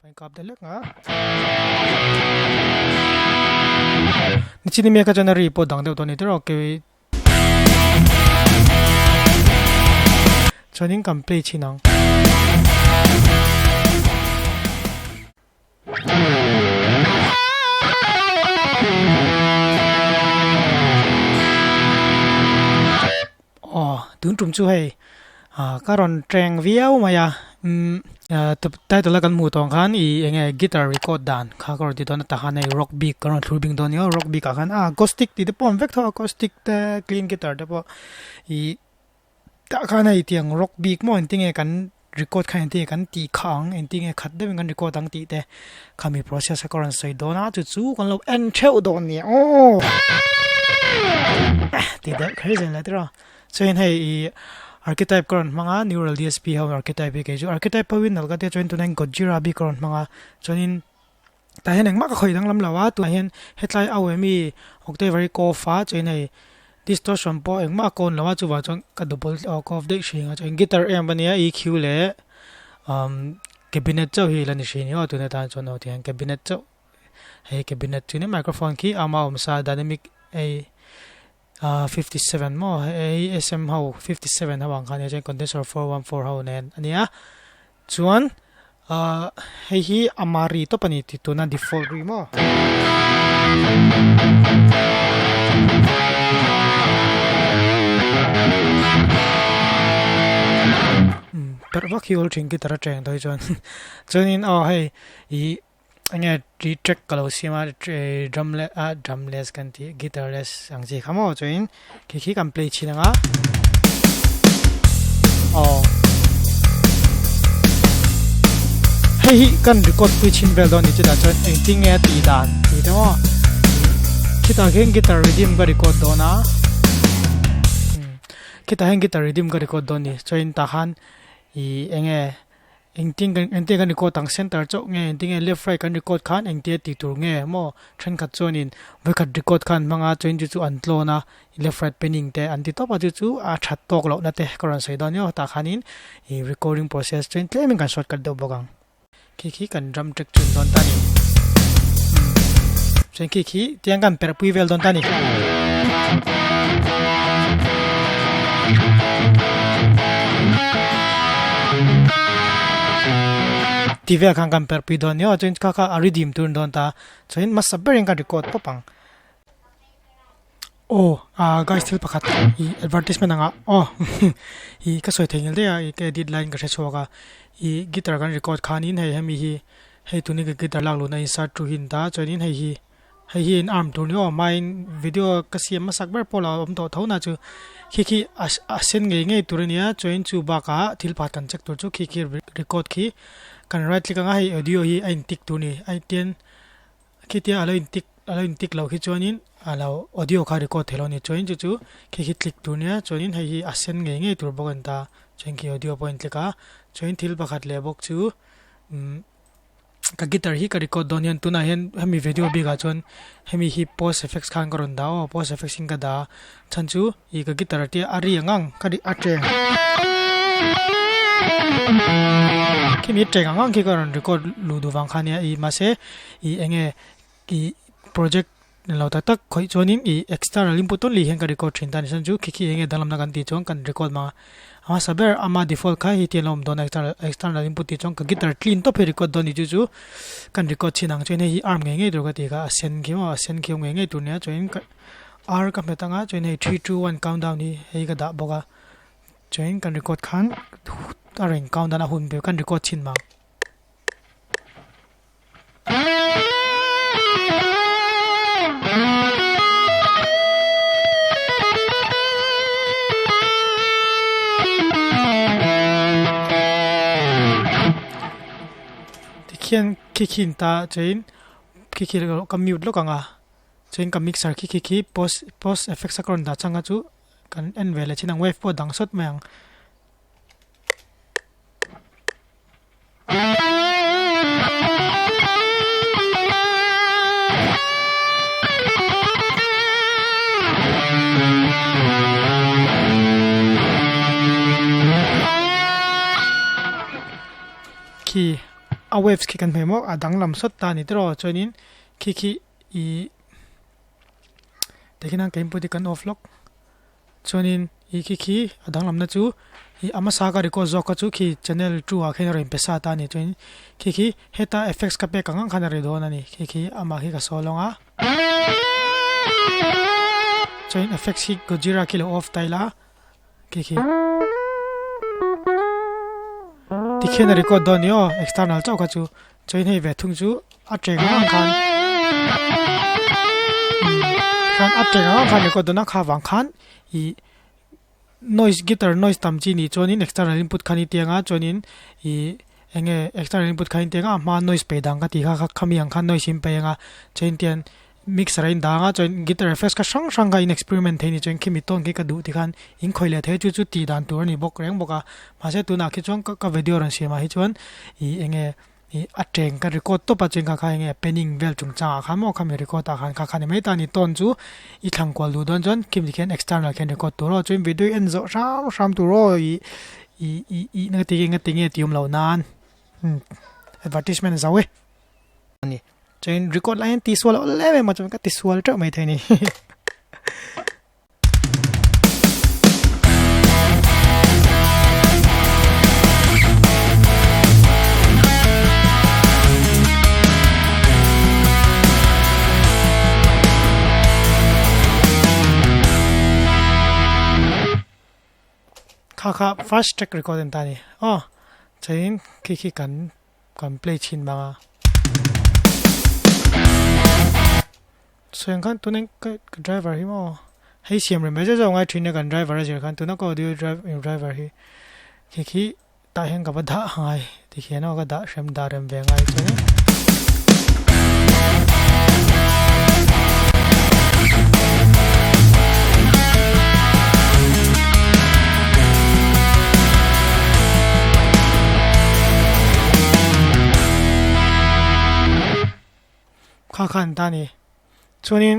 Pain kap deuh hlek a. Nichini mek atana ri pawh dang deuh tawh a ni tawh a Chuanin kan play chhin ang. Aw tun tum chu hei ah ka rawn teng viau mai a umm title a kan hmuh tawh ang khan ih eng nge guitar record dan kha ka rawn ti dawn a tah khan hei rock bik ka rawn thlur bik dawn nia rock bik ah khan ah acoustic tih te pawh a awm vek tho a acoustic te clean guitar te pawh ih tah khan hei tiang rock bik maw engtin nge kan record kha engtin nge kan tih kha ang engtin nge khat deuhin kan record ang tih te khami process a ka rawn sawi dawn a chu chu kan lo en theuh dawn nia aw tih deuh kher zel la tiraw chuan hei ih archetype ka rawn hmang a neural dsp ho archetype hi kei chu archetype ho in nalh ka tia chuan tunah hian gojira bik ka rawn hmang a chuanin tah hian engmah ka khawih danglam lo a tunah hian hetlai au emi octave a ri off a chuan hei distortion pawh engmah a kawn lo a chuvang chuan ka double ka off daih hring a chuan guitar em ania EQ leh umm cabinet chauh hi la ni hrin hi aw tuna tan chuan aw tihian cabinet chauh hei cabinet chu nia microphone khi ama awmsa dynamic hei ah 57 maw hei SM ho 57 ho ang kha ania chuan condenser 414 ho nen ania chuan ah hei hi ama ri tawp ani tih tuna default ri maw. Perh vak hi awl thin guitar a cheng daih chuan chuanin aw hei ih enge tih track ka lo siam a drum leh a drum less kan tih guitar less ang chi kha maw chuanin khi khi kan play chhin ang a aw hei hi kan record pui chhin vel dawn ni chutah chuan engtin nge a tih dan tih te maw khitah khian guitar rhythm ka record dawn a khitah hian guitar rhythm ka record dawn a ni chuanin tah khan ih enge. Engtin kan engtin kan record ang center chauh nge engtin nge left right kan record khan engtia tih tur nge maw thenkhat chuanin vawikhat record khan hmang a chuan chu chu an tlawn a left right panning te an ti tawp a chu chu a that tawk loh na te ka rawn sawi dawn nia tah khanin ih recording process chuan tlemin kan shortcut deuh bawk ang khi khi kan drum track chhun dawn ta ni chuan khi khi tiang kan perh pui vel dawn ta ni. Ti vel khan kan perh pui dawn nia chuan kha kha a redeem tur dawn ta chuan hmasa berin kan record pawp ang aw ah guys thil pakhat ih advertisement anga aw ih ka sawi thei ngel daih a ih ka edit laiin ka hre chhuak a ih guitar kan record khanin hei hemi hi hei tuni ka guitar lak luhna insert thu hi a ni ta chuanin hei hi. Hei hi in arm tur ni awm aiin video ka siam hmasak ber pawh la awm tawh tho na chu khi khi a a sen ngei ngei tur a nia chuan chu bakah thil pakhat kan check tur chu khi khi record khi kan right click anga hei audio hi a in tick tur a ni a tian khitia a lo in tick a lo in tick loh khi chuanin a lo audio kha record theih loh a ni chuan chu chu khi khi click tur a nia chuanin hei hi a sen ngei ngei tur bawk a ni ta chuan khi audio pawh a in click a chuan thil pakhat leh bawk chu umm. Ka guitar hi ka record dawn hian tunah hian hemi video bikah chuan hemi hi post effects khan ka rawn dah aw post effects in ka dah a chhan chu ih ka guitar te a ri ang ang ka ri a teng khimi teng ang ang khi ka rawn record luh duh vang kha nia ih mahse ih eng nge ih project ni lo tak tak khawih chuanin ih external input tawn lih hian ka record thin ta ni chuan chu khi khi enge danglamna kan tih chuan kan record mang a a hmasa ber ama default kha heti an lo awm dawn a external external input tih chuan ka guitar clean tawp hi record dawn ni chu chu kan record chhin ang chuan hei hi arm ngei ngei tur ka tih kha a sen khi maw a sen khi awm ngei ngei tur nia chuanin ka r ka hmet anga chuan hei three two one countdown hi hei ka dah bawk a chuanin kan record khan a rawn countdown a hun ber kan record chhin mang. Tikhian khi khi in ta chuain khi khi ka mute lawk ang a chuain ka mixer khi khi khi post post effects a ka rawn dah chang a chu kan en ve leh chin ang wave pawh dang sawt mai ang. Khi a waves khi kan hmeh maw a danglam sawt ta a ni tiraw chuanin khi khi ih tikhian ka input hi kan off lawk chuanin ih khi khi a danglamna chu ih a hmasa ka record zawk kha chu khi channel two ah khian a rawn pe sa ta a ni chuanin khi khi heta effects ka pek ang ang khan a ri dawn a ni khi khi amah khi ka sawi lawng a chuanin effects hi gojira khi lo off ta ila. Khi khi tikhian a record dawn ni aw external chauh kha chu chuan hei ve thung chu a teng ang khan khan a teng ang khan record dawn a kha vang khan ih noise guitar noise tam chi nih chuanin external input khan i tiang a chuanin ih eng nge external input khan i tiang a a hma noise pe dang ka tih kha khami ang khan noise in pe ang a chuan tian Mixer a in dang a chuan guitar effects kha hrang hrang kha in experiment thei ni chuan khimi tawn khi ka duh tikhan in khawih leh thei chu chu tih dan tur a ni bawk reng bawk a mahse tunah khi chuan ka video rawn siam ah hi chuan ih eng nge ih a teng ka record tawp a chuan kha kha eng nge panning vel chungchang ah khan maw khami record ah khan kha kha ni mai ta a ni tawn chu i thlang kual duh dawn chuan khimi khian external khian record tur aw chuan video en zawh hram hram tur aw ih ih ih ih na ti nge tinge tih awm loh nan advertisement zo e a ni. Chuan record lai hian tisual a awlh em em a chuan ka tisual teuh mai thei a ni. Kha kha first track record an ta a ni aw chuanin khi khi kan Kan play chhin bang a. Sawi ang khan tuna ka driver hi maw hei siam rem ve zeuh zeuh ngai thin a kan driver a zir khan tuna ka audio driver hi khi khi tah hian ka va dah ngai tikhian aw ka dah hrem dah rem ve ngai chuan in. Kha khan ta ni chuanin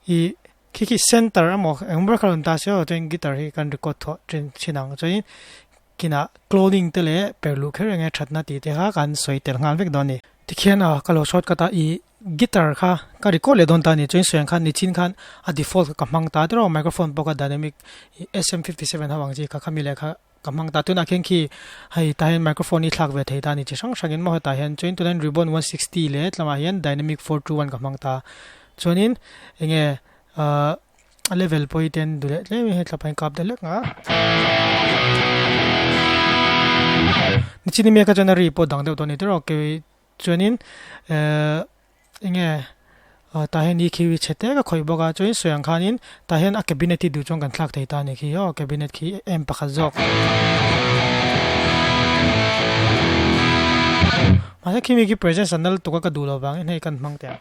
ih khi khi center emaw eng ber kha rawn ta se aw chuan guitar hi kan record thawh then thin ang chuanin kinah cloning te leh per luh kher enge thatna tih te kha kan sawi tel nghal vek dawn a ni. Tikhian a ka lo shortcut a ih guitar kha ka record leh dawn ta a ni chuan sawi ang khan nichin khan a default kha ka hmang ta tiraw microphone pawh kha dynamic SM57 ho ang chi kha khami leh kha. Ka hmang ta tunah khian khi hei tah hian microphone hi thlak ve thei ta a ni chi hrang hrangin maw hetah hian chuan tunah hian ribbon 160 leh tlangah hian dynamic 421 ka hmang ta chuanin enge ahh a level pawh hi ten duh leh tlem in hei thlap ah hian kap deuh hlek ang a nichini mek a chuan a ri pawh dang deuh tawh a ni tiraw Chuanin ehh enge tah hian i khi chhe te ka khawih bawk a chuanin sawi ang khanin tah hian a cabinet hi duh chuan kan thlak thei ta a ni khi aw cabinet khi em pakhat zawk mahse khimi khi presence a nal tuk a ka duh loh vangin hei kan hmang teh ang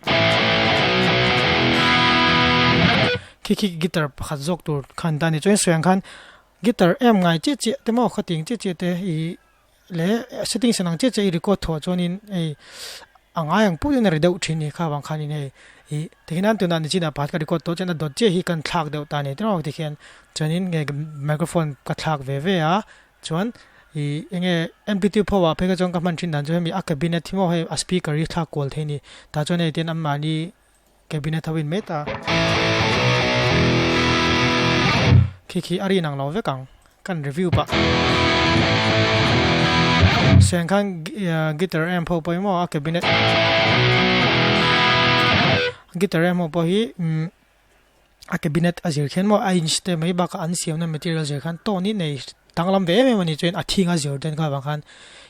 khi khi guitar pakhat zawk tur khan ta a ni chuanin sawi ang khan guitar em ngai chiah chiah te maw khatiang chiah chiah te ih. Leh settings an ang chiah chiah i record thuah chuanin hei a ngai ang put in a ri deuh thin ni kha vang khanin hei ih tikhian an tunah nichinah pakhat ka record tawh chuan a dawt chiah hi kan thlak deuh ta a ni tiraw tikhian chuanin nge microphone ka thlak ve ve a chuan ih enge amplitude power phei kha chuan ka hman thin dan chu hemi a cabinet hi maw hei a speaker hi thlak kual thei a ni tah chuan hei tian anmahni cabinet ho in mai ta khi khi a rin ang lo vek ang kan review pah seng khan guitar amp ho pawh hi maw a cabinet guitar amp ho pawh hi umm a cabinet a zir khian maw a inch te mai bakah an siamna material zir khan tawn hi nei danglam ve em em a ni chuan a thing a zir ten kha vang khan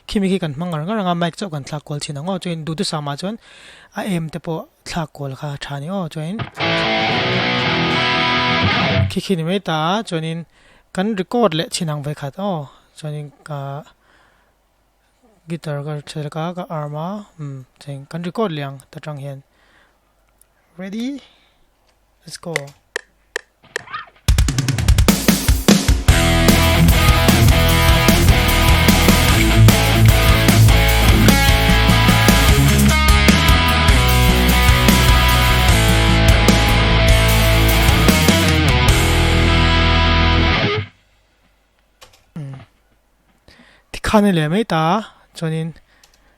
khimi khi kan hmang ngar ngar ang a mic chauh kan thlak kual thin ang aw chuan duhthusam ah chuan a em te pawh thlak kual kha a tha a ni aw chuanin khi khi ni mai ta a chuanin kan record leh chin ang vekhat aw chuanin ka guitar ka chhe ka ka arm a umm chuan kan record leh ang ta tang hian ready let's go. Tikhan a leh mai ta a chuanin.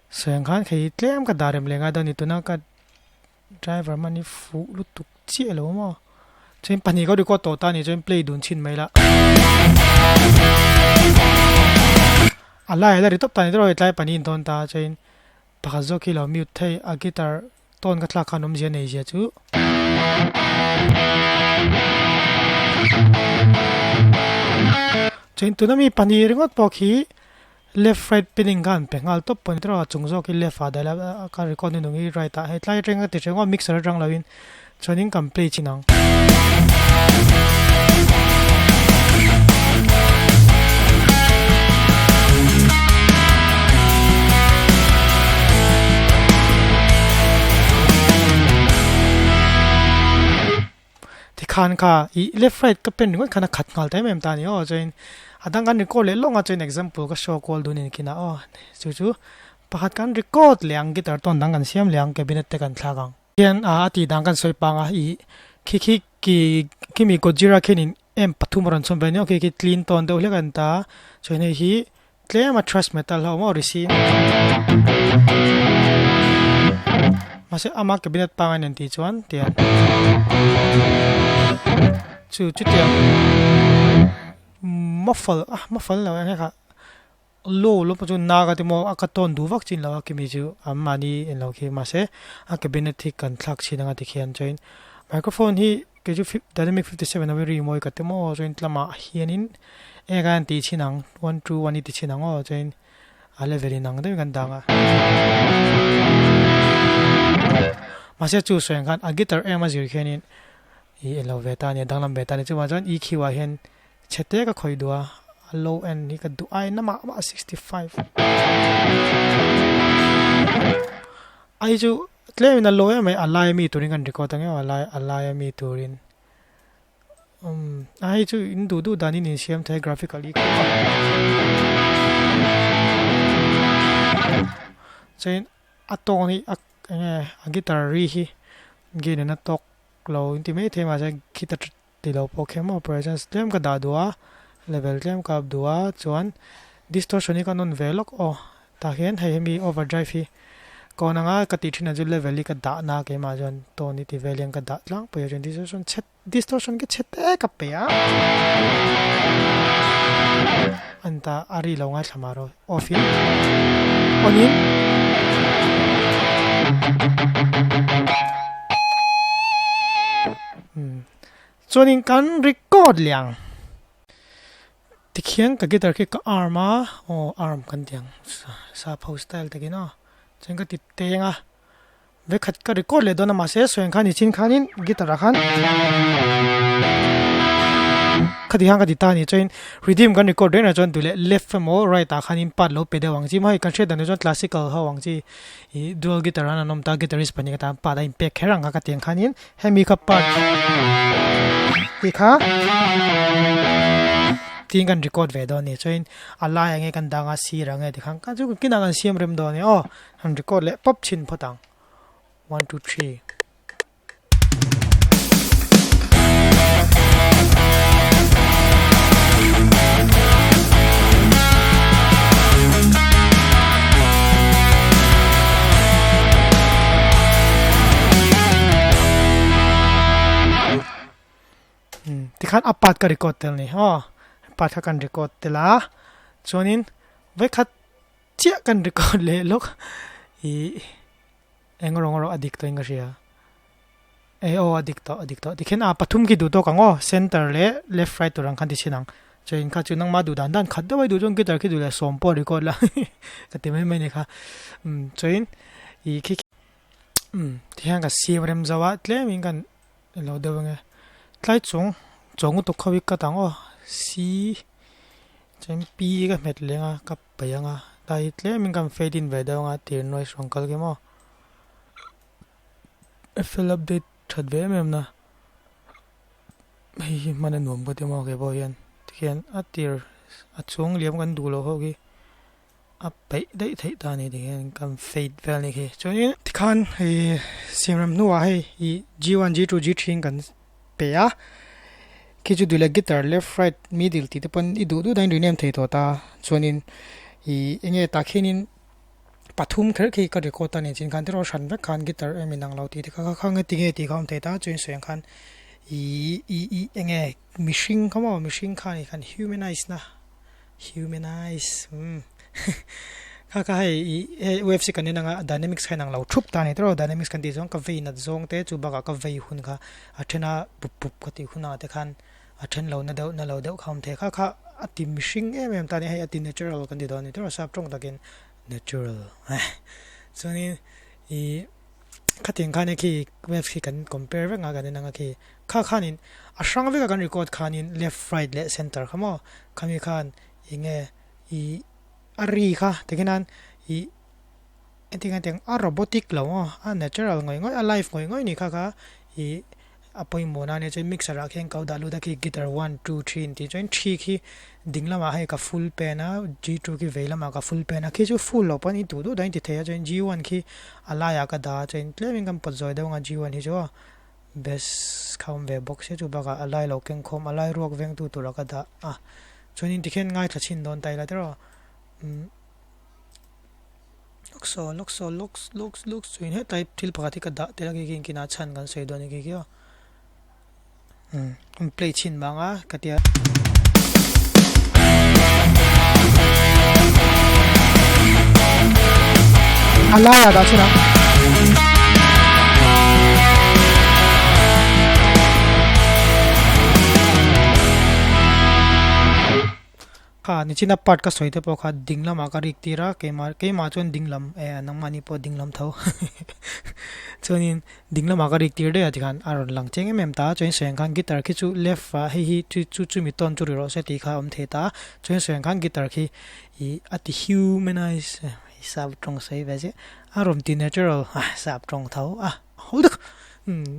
Sawi ang khan hei tlem ka dah rem leh ngai dawn a ni tuna ka driver hman hi fuh lutuk chiah lo maw chuan pahnih ka record tawh ta a nih chuan play dun chhin mai la a lai a la ri tawp ta a ni tawp a tlai pahnih in dawn ta a chuan pakhat zawk hi lo mute thei a guitar tone ka thlak khan awmzia nei zia chu. Chuan tuna mi pahnih ringawt pawh khi Left right pinning kha an pe nghal tawp pawh a ni tawh a, a chung zawk hi left ah daih la ka record ni nung hi right ah hei tlai atang ka ti hreng aw mixer atang lo in chuanin kan play chin ang. Tikhan kha ih left right ka pen ringawt khan a khat nghal ta em em ta a ni aw chuanin a dang kan record leh lawng a chuanin example ka show kual dun in khin a aw chu chu pakhat kan record leh ang guitar tawn dang kan siam leh ang cabinet te kan thlak ang. Hian a tih dang kan sawi pang a ih khi khi ki khimi Gojira khianin em pathum a rawn chhawm ve a ni aw khi khi clean tawn deuh hlek a ni ta a chuan hei hi Tlem a thrash metal ho maw ri si. Mahse ama cabinet pangai nen tih chuan tian chu chutiang muffle ah muffle lo eng kha low lawm chu na ka ti maw a ka tawn duh vak chin lo a kimi chu an mahni en lo khi mahse a cabinet hi kan thlak chhin anga tikhian chuan microphone hi kei chu dynamic 57 a ri mawi ka ti maw chuan tlama hianin. Eng a an tih chhin ang, one two one i ti chhin ang aw chuanin a level in ang deuhin kan dang a. Mahse chu sawi ang khan a guitar em a zir khianin i en lo ve ta a ni a danglam ve ta a ni chuvang chuan EQ ah hian chhe te ka khawih duh a, a low end hi ka duh ai na mah mah 65 ai chu tlemin a low em mai a lai ami turin kan record ang em a lai a lai ami turin. Umm a hei chu in duh duh danin in siam thei graphically chuan a tone hi a enge a guitar ri hi gain in a tawk lo in ti maithei mahse khita ti lo pawh kher maw presence tlem ka dah duh a level tlem ka up duh a chuan distortion hi ka nawn ve lawk aw. Tah hian hei hemi overdrive hi ka awn anga ka tih thin ah chuan level hi ka dah na keimah chuan tone hi ti vel hian ka dah tlangpui a chuan distortion chhe distortion khi chhe tek a pe a an ta a ri lo ngaithla mah rawh off in on in chuanin kan record leh ang. Tikhian ka guitar khi ka arm a, aw arm kan ti ang sap ho style takin aw chuan ka ti teng a vekhat ka record leh dawn a mahse sawi ang khan nichin khanin guitar ah khan khati khan ka ti ta a ni chuanin rhythm kan record reng reng chuan duh leh left emaw right ah khanin part lo pe deuh ang chi maw hei kan hriat dan ah chuan classical ho ang chi ih dual guitar an an awm ta guitarist pahnih ka tan part a inpek kher ang kha ka ti ang khanin hemi kha part tih kha tiin kan record ve dawn a ni chuanin a lai ang nge kan dang a sir ang nge tikhan ka chu kinah kan siam rem dawn a ni aw han record leh pawp chhin phawt ang one two three. Tikhan a part ka record tel ni aw part kha kan record tel a chuanin vawikhat chiah kan record leh lawk ih eng rawng erawh a dik tawhin ka hria e aw a dik tawh a dik tawh tikhian a pathum khi duh tawk ang aw center leh left right tur ang khan ti chhin ang chuan kha chu nangmah duh dan dan khat deuh a i duh chuan guitar khi duh leh sawm pawh record la ka ti mai mai a ni kha umm chuan ih khi umm tikhian ka siam rem zo a tlem in kan lo deuh ang e tlai chung chawng lutuk kho hi ka tang aw c chuan p ka hmet leng a ka paih ang a tlai tlem in kan fade in ve deuh ang a tir noise rawn kal kim aw FL update that ve em em na hei hi hman a nuam ka ti maw kei pawh hian tikhian a tir a chhung liam kan duh loh ho khi a peih daih theih ta a ni tikhian kan fade vel a nih khi chuanin tikhan hei siamrem hnuah hei ih G one G two G three in kan pe a khi chu duh leh guitar left right middle tih te pawn i duh duh dahin rename thei tawh ta chuanin ih eng nge tah khianin. Pathum kher khi ka record a ni chin khan tiraw hran vek khan guitar em inang lo tih te kha kha nge tinge tih kha awm thei ta chuan sawi ang khan ih ih ih enge mihring kha maw mihring kha ni khan humanize na humanize umm kha kha hei ih hei waves hi kan en anga dynamics kha inang lo thup ta a ni tiraw dynamics kan tih chuan ka vei nat zawng te chu bakah ka vei hun kha a then a pup pup ka tih hunah te khan a then lo na deuh na lo deuh kha awm thei kha kha a ti mihring em em ta a ni hei a ti natural kan ti dawn a ni tiraw sap tawng takin. Natural chuanin ih khatiang khan khi waves khi kan compare vek a kan en ang a khi kha khanin a hrang vek a kan record khanin left right leh center kha maw khami khan eng nge ih a ri kha tikhian an ih engtin nge tiang a robotic lo maw a natural ngawih ngawih a live ngawih ngawih a ni kha kha ih. A pawimawh na ania chuan mixer ah khian kau dah lut a khi guitar one two three intih chuan three khi ding lamah hei ka full pen a G two khi vei lamah ka full pen a khi chu full loh pawn i duh duh dahin ti thei a chuan G one khi a laiah ka dah a chuan tlem in kan pawt zawi deuh anga G one hi chu aw bass kha awm ve bawk sia chu bakah a lai lo keng khawm a lai ruak veng tu turah ka dah a chuanin tikhian ngaithla chhin dawn ta ila tiraw umm. Looks aw looks aw looks looks looks chuan hetlai thil pakhat hi ka dah tel a khi khi engtin a chhan kan sawi dawn a khi khi aw umm play chhin vang a ka tia. A laiah dah chhin ang. Kha nichina part ka sawi te pawh kha ding lamah ka rik tir a keimah keimah chuan ding lam eh nangmahni pawh ding lam tho chuanin ding lamah ka rik tir daih a tikhan a rawn lang chiang em em ta a chuan sawi ang khan guitar khi chu left ah hei hi chu chu chumi tawn chu ri rawh se tih kha a awm thei ta a chuan sawi ang khan guitar khi ih a ti humanize sap tawng sawi ve chiah a rawn ti natural sap tawng tho a. Ho tak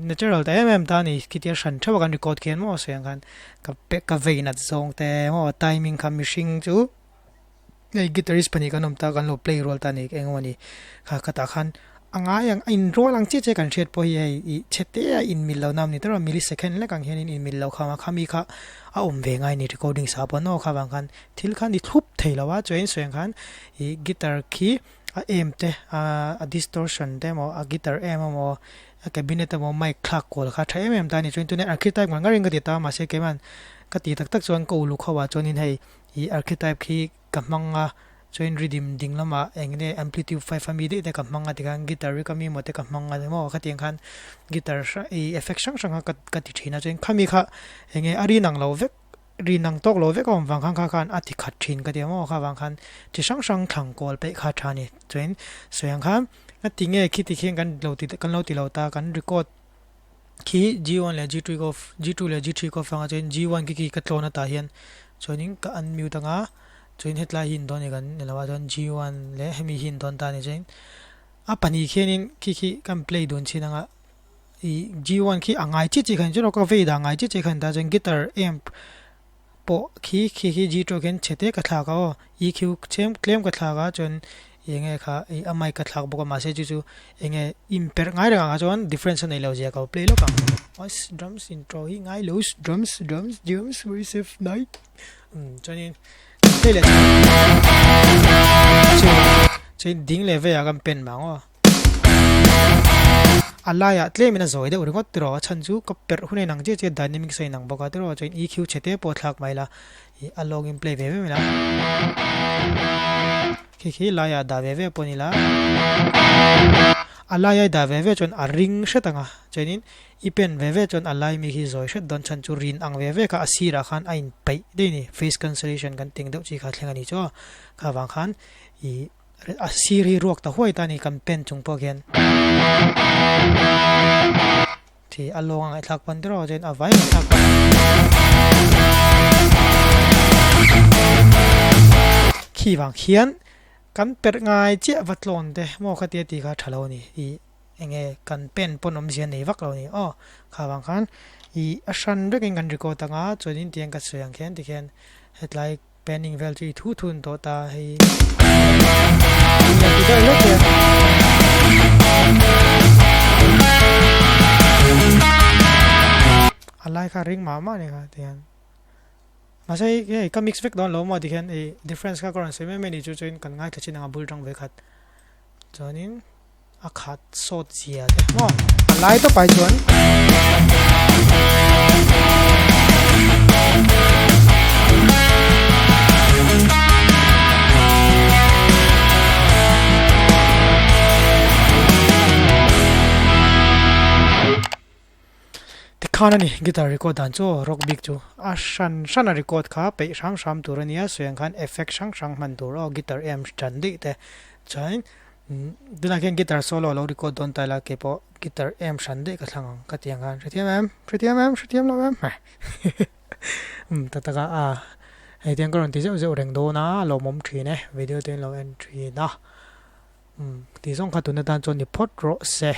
natural ta em em ta ni khitia hran theuh a kan record khian maw sawi ang khan ka pe ka vei nat zawng te maw timing kha mihring chu hei guitarist pahnih kan awm ta kan lo play rual ta ni eng emaw ni kha khatah khan a ngai ang a in rual ang chiah chiah kan hriat pawh hi hei ih chhe te a in mil lo na awm ni tawrh a millisecond lek ang hian in in mil lo kham a khami kha a awm ve ngai ni recording sa pawh naw kha vang khan thil kha ni thlup thei lo a chuan sawi ang khan ih guitar khi. A amp te a distortion te emaw a guitar amp emaw a cabinet emaw mic thlak kual kha tha em em ta a ni chuan tunah archetype ngar ngarin ka ti ta mahse keiman ka ti tak tak chuan ka uluk ho ah chuanin hei ih archetype khi ka hmang a chuan rhythm ding lamah eng nge amplitude five ami daih te ka hmang a tikhan guitar rik ami emaw te ka hmang a emaw khatiang khan guitar hrang ih effect hrang hrang kha ka ti thin a chuan khami kha eng nge a rin ang lo vek. Rin ang tawk lo vek a awm vang khan kha khan a ti khat thin ka ti ang aw kha vang khan chi hrang hrang thlang kawl peih kha tha a ni. Chuan sawi ang khan a ti nge khiti khian kan lo ti kan lo ti lo ta kan record khi G one leh G two ko G two leh G three ko fanga chuan G one khi khi ka tlawn atah hian chuanin ka unmute anga chuan hetlai hi indawn a ni kan ni lo a chuan G one leh hemi hi indawn ta a ni chuan a pahnih khianin khi khi kan play dun chhin anga. Ih G one khi a ngai chiah chiah khan chuan ka vei dah ngai chiah chiah khan ta chuan guitar amp pawh khi khi khi G two khian chhe te ka thlak a aw EQ tlem tlem ka thlak a chuan eng nge kha ih a mic ka thlak bawk a mahse chu chu eng nge inperh ngai reng ang chuan difference a nei lo zia ka lo play lawk ang Voice drums intro hi ngai lo drums drums drums voice of night umm chuanin play leh chu chuan ding leh veiah kan pen vang aw. A laiah tlemin a zawi deuh ringawt tiraw a chhan chu ka perh hun a inang chiah chiah dynamics a inang bawk a tiraw chuan EQ chhe te pawh a thlak mai la ih a lawngin play ve ve mai la khi khi laiah dah ve ve pawh a ni la a laia i dah ve ve chuan a ring hret ang a chuanin i pen ve ve chuan a lai mi khi zawi hret dawn chhan chu rin ang ve ve kha a sirah khan a inpeih daih a ni face cancellation kan tih ang deuh chi kha a thleng a ni chu aw kha vang khan ih. A sir hi ruak ta huai ta a ni kan pen chung pawh khian thi a lawng a ngaihthlak pawn tiraw chuan a vai ngaihthlak pawn khi vang khian kan perh ngai chiah va tlawn te maw khatia tih kha tha lo a ni ih eng nge kan pen pawn awmzia nei vak lo a ni aw kha vang khan ih a hran vekin kan record anga chuanin tiang ka sawi ang khian tikhian hetlai. Panning vel chu i thu thu an tawh ta hei a lai kha ring mah mah a ni kha tihian mahse hei ka mix vek dawn lo maw tikhian ih difference kha ka rawn sawi mai mai a ni chu chuan kan ngaithla chin ang a bul tang ve khat. Chuanin a khat sawt zia te maw a lai tawp ai chuan Tikhan a ni guitar record dan chu rock bik chu a hran hran a record kha peih hram hram tur a nia sawi ang khan effect hrang hrang hman tur aw guitar amp tan daih te chuan tunah khian guitar solo a lo record dawn ta ila keipawh guitar amp hran daih ka thlang ang ka ti ang khan hrethiam em hrethiam em hrethiam lo em umm tak tak a a hei tiang ka rawn ti zeuh zeuh reng dawn a a lawmawm thin e video te in lo en thin a umm tih zawng kha tuna tan chuan ni phawt rawh se.